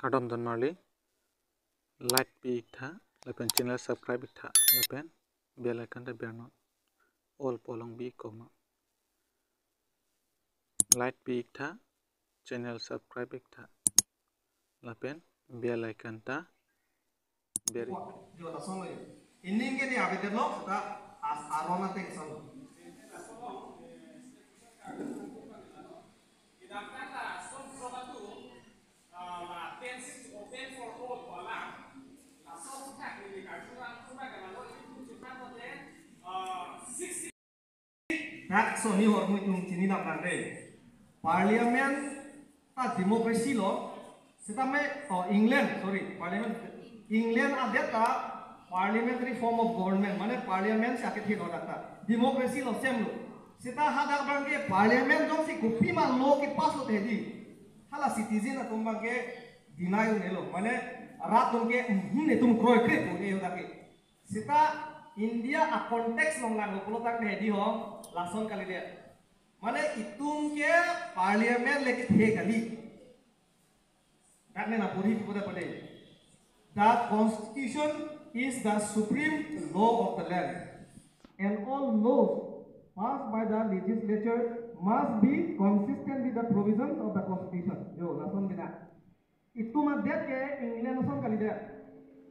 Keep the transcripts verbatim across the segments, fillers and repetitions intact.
Kardom don marli, like pi ik tha, lapen channel subscribe ik tha, lapen bell icon ta ber non, all pu along bi ik kok non. Like pi ik tha, channel subscribe ik tha, lapen bell icon ta ber ik. Jo, lason lo. Ining ke ni abedet lo, ta as aron ateng son. Dak soni hormu itum chini dam nang re. Parliament ta democracy lo. Seta me, oh, England, sorry, Parliament, England adet ta parliamentary form of government, mane parliament si akethe lo dak ta. Democracy lo, same lo. Seta hadak abang ke parliament jongsi kopima law kepass lote hedi, hala citizen atum abang ke deny un-e lo. Mane rat atum ke, hmm, netum kroikre pu un-e hadak ke. Seta India a-context along lang pulo tangte hedi ho, lason kalidet. Mane itum ke parliament le kethe kali. Dak ne na puri pu da pade. The constitution is the supreme law of the land, and all laws passed by the legislature must be consistent with the provisions of the constitution. Jo, lason bina. Itum adet ke England ason kalidet.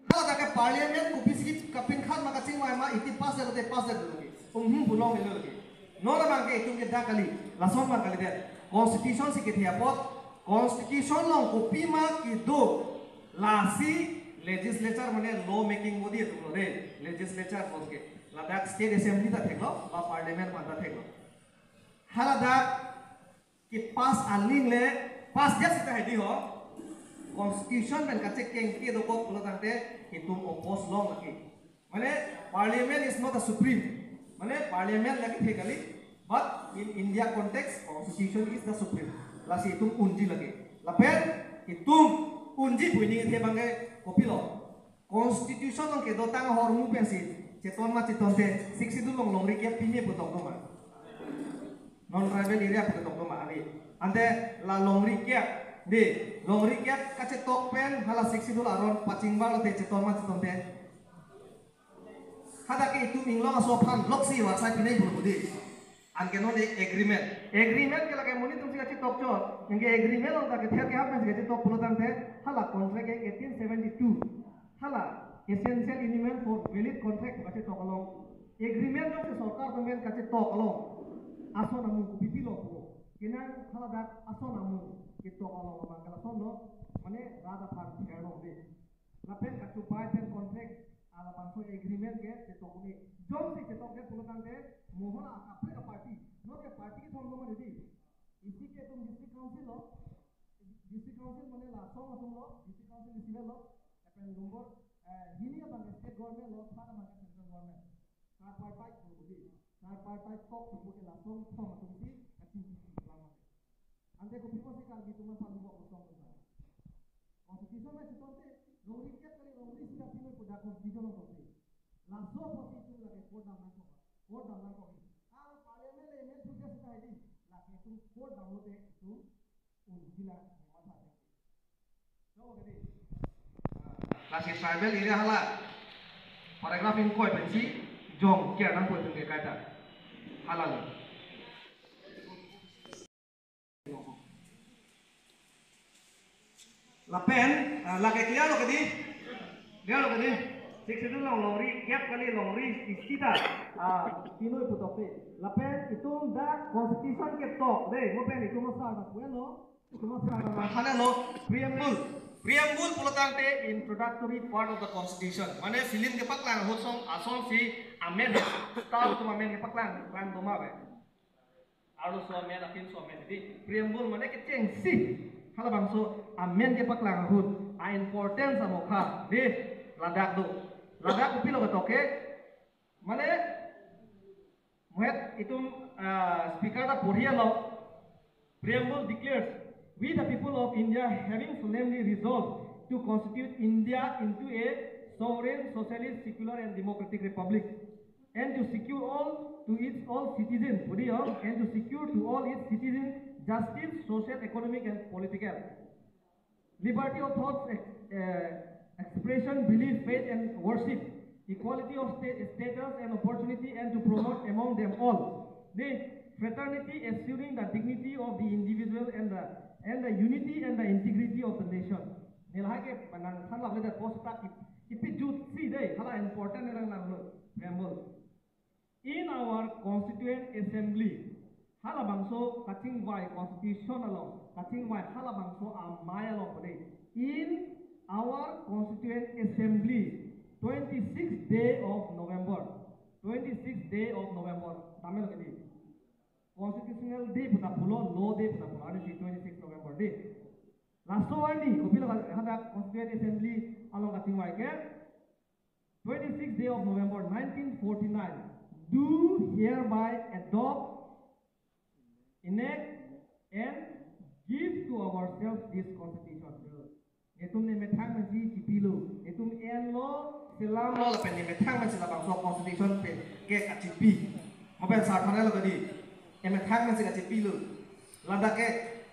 Hala dak ke parliament kopisi kapinkhat ma kachingvai ma, iti pass det lote pass det lo ke. Umhum bulong ilo ke. Non abang ke itum ke dak kali, lason abang kalidet. Constitution si kethe apot, constitution along kopima kedo, lasi legislature mane law making body atum lo de, legislature body ke. Ladak state assembly ta theklo, ba parliament manta theklo. Hala dak kepass aning le, pass dia seta hedi ho. Constitution pen kachekeng ke dokok pulo tangte itum oppose long lagi. Mane parliament is not a supreme. Mane parliament le kethe kali, but in India context, constitution is the supreme. Lasi itum unji lagi. Lapen itum unji pu ining kethe abang ke kopilo. Constitution along kedotang ahormu pensi cheton ma chetonte, Sixth Schedule along longri kep pime pu tok do ma? Non-tribal area pu tok do ma, ave. Ante la longri kep, de, longri kep kachetok pen hala Sixth Schedule aron pachingvai lote cheton ma chetonte? Hadak ke itum inglong aso aphan loksi warsai pinai bulu budi. Anke non e agreement. Agreement ke lake monit atum si kachetok chot. Anke agreement along ta kether kehap pensi kachetok pulo tangte, hala contract ke eighteen seventy-two. Hala essential element for valid contract kachetok along. Agreement jongsi sorkar atum pen kachetok along, ason amung kopi pilo pu. Kenang hala dak ason amung ketok along abang ke lason lo, mane rat aphan pherlo de. Lapen kachobai pen contract, alabangso agreement ke chetok un-e. Jongsi chetok det pulo tangte, mo hala akaprek aparty, non ke party kethom lo mane di. Isi ke itum district council lo, district council mane la song atum lo, district council isi lo, lapen number, eh, hini abang ke state government lo, third abang ke central government. Tripartite pu budi. Tripartite talk pu ke lason thom atum si kachingki lam. Ante kopi pusi Karbi atum aphan lubo kosong kosong. Constitution ma chetonte, longri kep kali longri isi ta pinoi pu dak constitution along tonte. Laso pusi itum lake court dam nangkok. Court dam nangkok. Aro parliament le amen thurkre seta hedi, lake itum court dam lote itum unji lang matha. Lasi tribal area hala paragraph ingkoi pensi jong kiar nangpo itum ke kaita. Hala lo. Lapen, ah, lake clear lo kedi? Clear lo kedi? Sixth Schedule along longri kep kali longri isi ta, ah, pinoi pu tokte. Lapen itum dak constitution ketok de, mo pen itum asar ta pu-en lo. Itum asar ta pu-en lo, preamble. Preamble pulo tangte introductory part of the constitution. Mane film kepaklang ahut song ason si amen, star atum amen kepaklang, klang do ma ave? Arloso amen, apinso amen. Jadi preamble mane kechengsi halabangso amen kepaklang ahut a-importance amokha de ladak do. Ladak kopilo ketok ke, mane mohet itum, ah, speaker ta porhi lo. Preamble declares, "We the people of India, having solemnly resolved to constitute India into a sovereign, socialist, secular and democratic republic, and to secure all to its all citizens, budi ho, and to secure to all its citizens justice, social, economic and political." Liberty of thoughts, ex- uh, expression, belief, faith, and worship, equality of sta- status and opportunity, and to promote among them all the fraternity, assuring the dignity of the individual and the and the unity and the integrity of the nation. Nilai ke nangthan laple de post ta ki kipi jut si de hala important nang nang lo preamble. In our constituent assembly, halabangso kachingvai constitution along, kachingvai halabangso amei along pade. In our constituent assembly, twenty-sixth day of November, twenty-sixth day of November, tamel kadi. Constitutional day puta pulo, law day puta pulo, ani si twenty-sixth November day. Laso arni, kopilo hadak constituent assembly along kachingvai ke, twenty-sixth day of November nineteen forty-nine, do hereby adopt, enact, and give to ourselves this constitution. Netum nemethang pensi chipilo, netum enlo, selamlo, lapen nemethang pensi labangso constitution pen ke kachipi. Mo pen sarthane lo kadi, nemethang pensi kachipilo. Ladak ke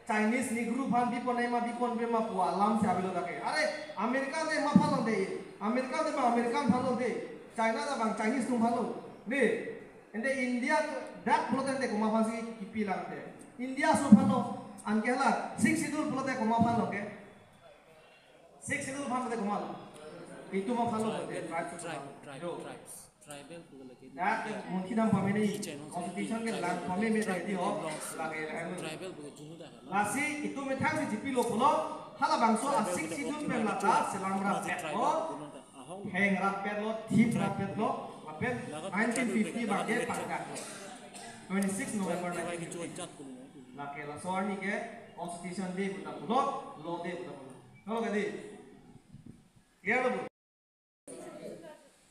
Chinese Negro aphan bipon ema bipon bema pu alam si avelo dak ke. Are, America te ma phalong de. America te ma American phalong de. China ta bang Chinese atum phalong. Ne, ante India dak pulote ante komat aphansi kipi lang te. India aso phalong, anke hala Sixth Schedule pulote komat phalong ke. Sixth Schedule aphan pulote komat. Itum aphan lo pulote, tribes aphan. Tribe, tribe, Yo. Tribes. Tribal pulote ke. Ya, ke munthi dam pamene. Constitution ke lang pamene de di ho. Lage, lage. Tribal pulote junu da. Lasi itum methang si chipilo pulo, halabangso a Sixth Schedule pen lata selam rapetlo, heng rapetlo, thip rapetlo, lapen nineteen fifty abang ke pangdak. Twenty-six November nineteen fifty. Lake laso arni ke Constitution Day puta pulo, Law Day puta pulo. Nolo kadi? Clear lo?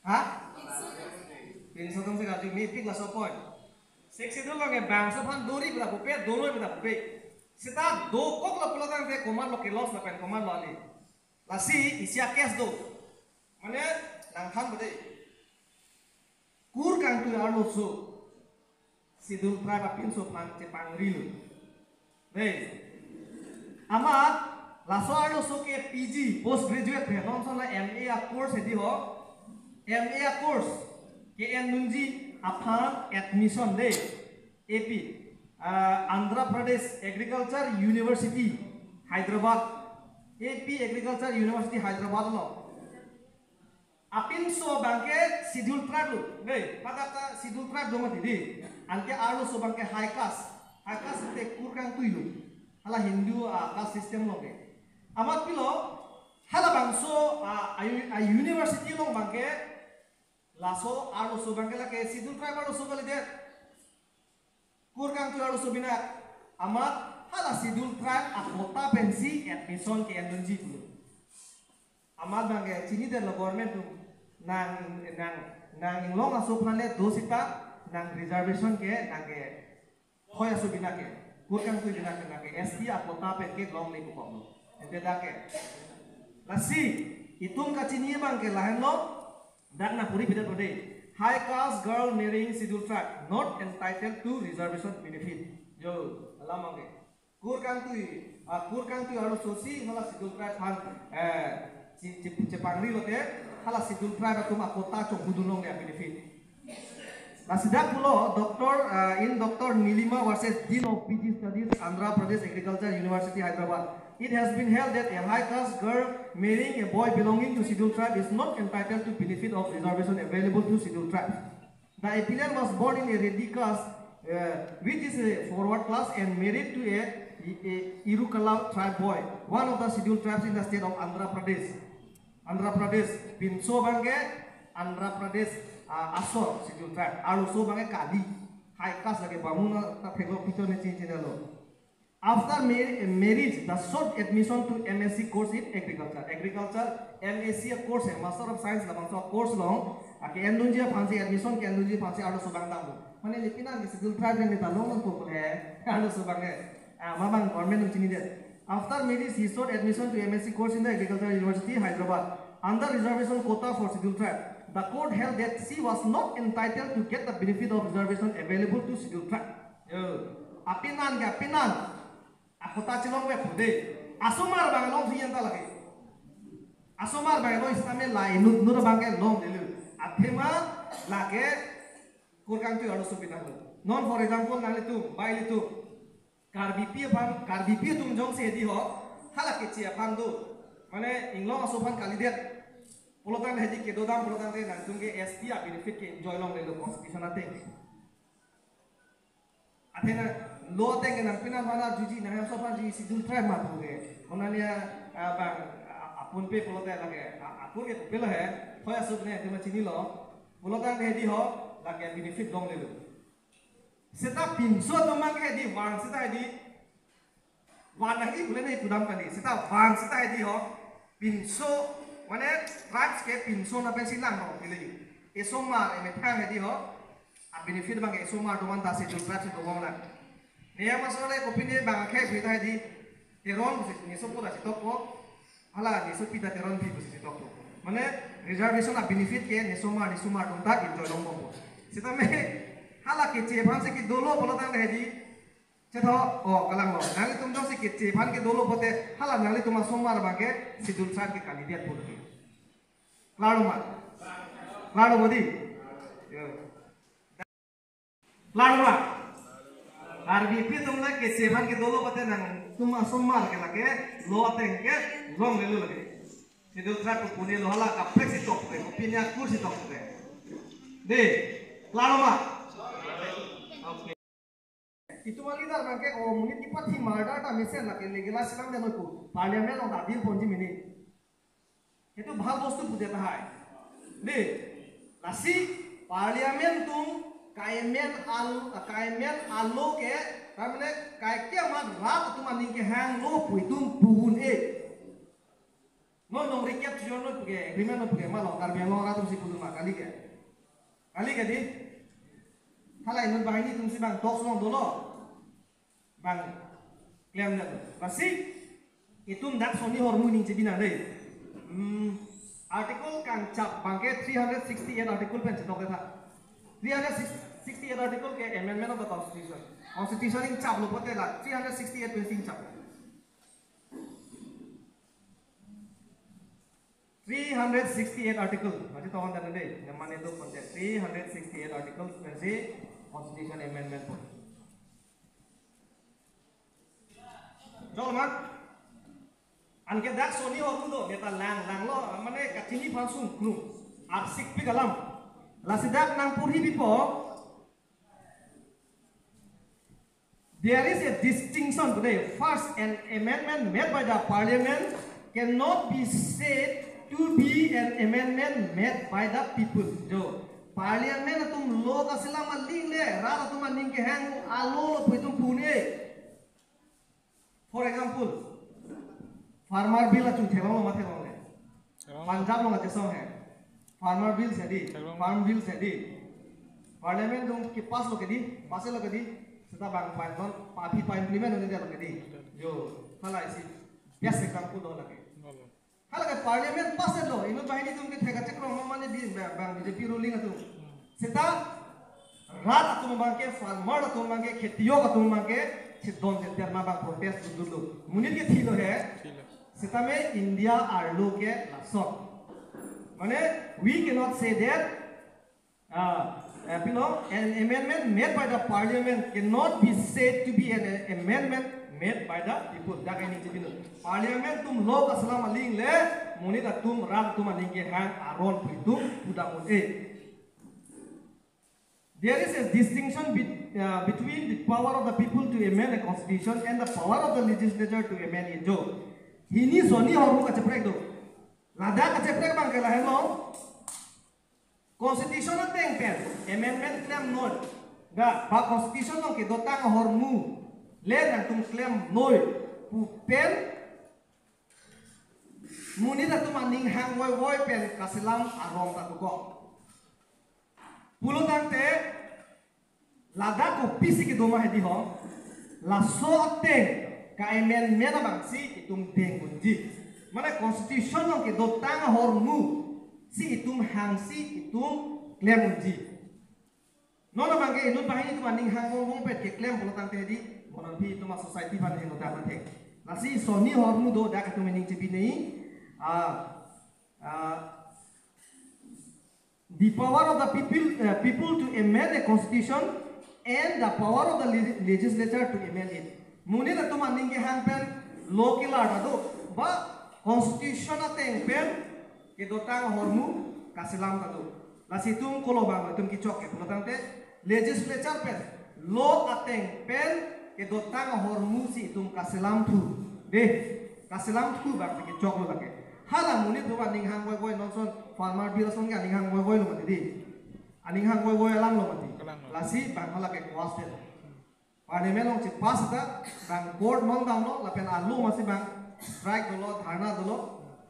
Ha? Pinso atum si karju, mepik laso point. Sixth Schedule along ke bangso aphan dori puta pupe, doloi puta pupe. Seta dokok lo pulo tangte komat lo ke-loss lapen komat lo ale. Lasi isi a-case do. Mane nangthan bade. Kur kangtui arloso Schedule Tribe apinso aphan chepangrilo. Dei. Amat laso arloso ke P G, post graduate he, non son la M A a-course hedi ho. M A a-course ke-endunji aphan admission dei. A P, ah, Andhra Pradesh Agriculture University, Hyderabad. A P Agriculture University, Hyderabad lo. Apinso abang ke Schedule Tribe lo. Dei, pada ta Schedule Tribe do mati dei. Anke arloso abang ke high caste. High caste te kur kangtui lo. Hala Hindu a-caste system lo ke. Amat pilo, halabangso a, a, a-university along abang ke, laso arloso abang ke lake Schedule Tribe arloso kalidet. Kur kangtui arloso binak, amat hala Schedule Tribe a-quota pensi admission ke-endunji pulo. Amat abang ke chinidetlo government atum, nang, nang, nang inglong aso aphan le do sita, nang reservation ke, nang ke thoi aso binak ke, kur kangtui binak ke, nang ke S T a-quota pen kelongle pu koklo. Ante dak ke. Lasi, itum kachini abang ke lahenlo, dak nangpuri pidet lo dei. High caste girl marrying Schedule Tribe not entitled to reservation benefit. Yo, alam abang ke. Kur kangtui, ah, kur kangtui arloso si hala Schedule Tribe aphan, eh, che, che, chepangri lote, hala Schedule Tribe atum a-quota chonghudun longle a-benefit. Lasi dak pulo, Doctor, uh, in Doctor Nilima versus Dean of P G Studies, Andhra Pradesh Agriculture University, Hyderabad, it has been held that a high caste girl marrying a boy belonging to Schedule Tribe is not entitled to benefit of reservation available to Schedule Tribe. The applicant was born in a Reddy caste, uh, which is a forward class, and married to a, a Irukala tribe boy, one of the Schedule Tribes in the state of Andhra Pradesh. Andhra Pradesh, pinso abang ke Andhra Pradesh, ah, asor Schedule Tribe. Arloso abang ke kali, high caste lake, Bamun ta theklong, pichon ne chin chin lo. After mar- marriage, the sought admission to M S C course in agriculture. Agriculture, M S C a-course he, Master of Science labangso a-course along, ake-endunji aphansi, admission ke-endunji aphansi arloso abang damlo. Mane le pini an ke Schedule Tribe le ta longpo he, arloso abang ke. Ah, ma abang government atum chinidet. After marriage, he sought admission to M S C course in the Agriculture University, Hyderabad, under reservation quota for Schedule Tribe. The court held that she was not entitled to get the benefit of reservation available to Schedule Tribe. Yo, apini an ke apini an a-quota chelongve pu dei. Asomar abang longsi anta lake. Asomar abang long sitame la inut inut abangke longlelo. Athema lake kurkang tu alo supinang lo. Non, for example, nanglitum, bai litum. Karbipi aphan, Karbipi atum jongsi hedi ho, hala keche aphan do. Mane inglong aso aphan kalidet. Pulotangte hedi kedodam pulotangte nangtum ke S T a benefit ke enjoy longlelo constitution ateng. Athena law ateng ke nangpi nang mana juji nang hemso aphan juji Scheduled Tribe ma pu ke. Onania abang a- apun pe pulote lake a- apun ke pelo he. Hoya sub ne tema chinilo. Pulotangte hedi ho lake benefit longlelo. Seta pinso atum abangke hedi van seta hedi. Van lagi boleh nih kudam kali. Seta van seta hedi ho. Pinso, mane tribes ke pinso na pensi lang ho, pilih. Esomar, emethang hedi ho. A benefit abangke esomar doman ta Scheduled Tribe si domang lang. Neya masole kopine abangke seta hedi. Teron si, neso pura si tokpo. Hala neso pita Teronpi si tokpo. Mane reservation a benefit ke nesomar, nesomar atum ta enjoy longbompo. Sitame hala keche aphan si kedolo pulotangte hedi. Chetho, oh, kalang lo. Nanglitum jongsi keche aphan kedolo pote, hala nanglitum asomar abangke Scheduled Tribe ke candidate pun ke. Klaro ma? Klaro bodi? Yo. Klaro ma? Karbipi atum la keche aphan kedolo pote nangtum asomar ke lake, law ateng ke longlelo lake. Scheduled Tribe pu punelo hala kaprek si tokpo ke, kopinia kur si tokpo ke. De, klaro ma? Okay. Itum a-leader abangke o monit kipathi murder ta mesen lake legalize lang deno pu. Parliament along ta bill ponji mini. Itu bhal bostu pudet tahai. De, lasi Parliament atum kaemen al kaemen alo ke, tamne kaike amat rat atum aning kehanglo pu itum pu un-e. Non nong recap chijon non puke, agreement non puke, malo Karbi Anglong arat atum si putum ma, kali ke? Kali ke di? Hala inut banghini atum si bang talks along dolo. Bang klem dan. Lasi itum dak soni hormu ning chebinang dei. Hmm, article kangchap abangke three hundred sixty-eight article pen chetok detha. Three hundred sixty-eight article ke Amendment of the Constitution. Constitution ingchaplo pote la three hundred sixty-eight pen si ingchap. Three hundred sixty-eight article, mati tawan dan dei, namane do konten three hundred sixty-eight articles pensi Constitution Amendment pon. Jol ma, anke dak soni hormu do, neta lang, langlo, mane kachini aphan sungklung, arsikpik alam. Lasi dak nangpurhi pipo, there is a distinction today. First, an amendment made by the parliament cannot be said to be an amendment made by the people. Jo, parliament atum law kaselam aling le, rat atum aning kehang alo lo pu itum pu un-e. For example, farmer bill achung theklong lo ma theklongle? Theklong. Punjab along achesong he. Farmer bill si di, theklong. Farm bill si di. Parliament atum ke-pass lo ke di, pass lo ke di. Seta bang pai non, pa-, aphi pa-implement un-edetlo ke di. Yo, hala isi best example do lake. Ngolo. Hala ke parliament pass lo, inut banghini atum ke thek kachekrong ma mane di bang, bang B J P ruling atum. Seta rat atum abangke, farmer atum abangke, khetiok atum abangke, chedon cheter ma bang protest dudurlo. Monit ke thilo he. Thilo. Sitame India arlo ke lason. Mane, we cannot say that, uh, uh, you know, an amendment made by the parliament cannot be said to be an amendment made by the people. Dak ini chibino. Parliament atum law kaselam aling le, monit atum rat atum aning kehang aron pu itum pudam un-e. There is a distinction be-, uh, between the power of the people to amend a constitution and the power of the legislature to amend it. Jo, hini soni hormu kacheprek do. Ladak kacheprek abangke lahenlo. Constitution ateng pen amendment klemnoi. Ga, ba constitution along kedotang ahormu le nangtum klemnoi pu pen monit atum aning hang voivoi pen kaselam arong ta dokok. Pulotangte ladak kopisi kedo ma hedi ho. Laso ateng ka-amendment abang si itum deng unji. Mane constitution along kedotang ahormu si itum hangsi itum klem unji. Non abangke inut banghini atum aning hang vongvong pen keklem pulotangte hedi, mo non aphi itum a-society aphan heno dam athe. Lasi sonni ahormu do, dak atum aning chepinei. Ah, ah, the power of the people, uh, people to amend a constitution and the power of the le- legislature to amend it. Monit atum aning kehang pen law kelar ta do, ba constitution ateng pen kedotang ahormu kaselam ta do. Lasi itum kolo abang itum kechok ke pulo tangte, legislature pen law ateng pen kedotang ahormu si itum kaselam thu. Dei, kaselam thu abang si kechoklo lake. Hala monit atum aning hang voivoi, non ason farmer bill ason ke aning hang voivoi lo mati dei. Aning hang voivoi alam lo mati. Alam lo. Lasi abang hala ke quash det. Parliament along chepass ta, abang court non damlo, lapen along masi abang strike dolo, dharna dolo,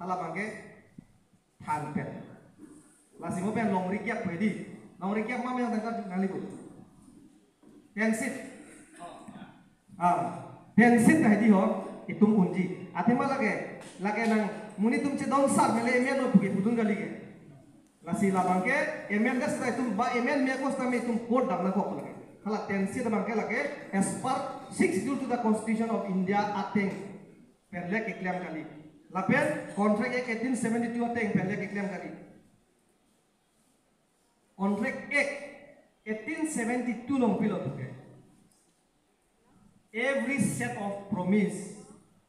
hala abang ke than pen. Lasi mo pen longri kep hedi. Longri kep ma me tangka nali bo. Ten seat. Ah, ten seat hedi ho, itum unji. Athema lake, lake nang monit atum chedon sar mele M L A lo puke pudun kali ke. Lasi labang ke M L A seta itum ba M L A me kos tame itum court dam nangkok lake. Hala ten seat abang ke lake as per Sixth Schedule to the Constitution of India ateng pen le keklem kali. Lapen Contract Act eighteen seventy-two ateng pen le keklem kali. Contract Act eighteen seventy-two along pilo puke, every set of promise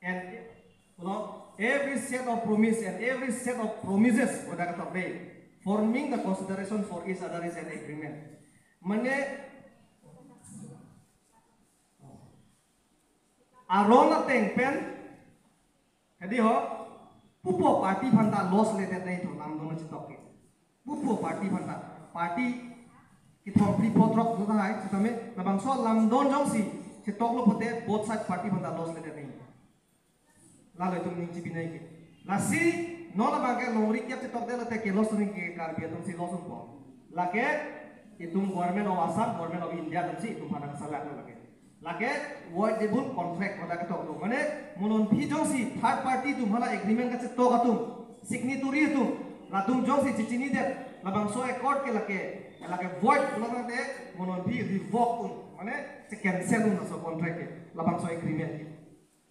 and, you know, every set of promise and every set of promises, pada kata be, forming the consideration for each other is an agreement. Mane aron ateng pen, hedi ho, pupo party aphanta loss ledet nangji tho, lamdon chetok ke. Pupo party aphanta, party kethom phli pho throk do tahai, sitame labangso lamdon jongsi chetoklo pote both side party aphanta loss ledet nangji. Lalo itum ning chepinei ke. Lasi non abang ke longri kep chetok det lote ke loss ning ke Karbi atum si loss unpo. Lake itum Government of Assam, Government of India atum si itum aphan nangsalak lo lake. Lake voidable contract pada ketok do. Mane mo non aphi jongsi third party atum hala agreement kachetok atum, signatory atum, latum jongsi chechinidet, labangso accord ke lake, lake void pulo tangte mo non aphi revoke un, mane che cancel un laso contract ke, labangso agreement ke.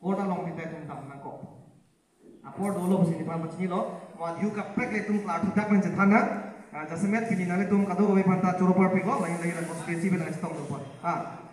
Court along kita itum dam nangkok. Apor dolo pusi nephan pachinilo, mo adhiu kaprek le itum klarthudak nangchethan nang. Ah, jasemet pini nanglitum kadokave aphanta choro parpiklo, lain lain la constituency pen nangchetong do apot. Ah.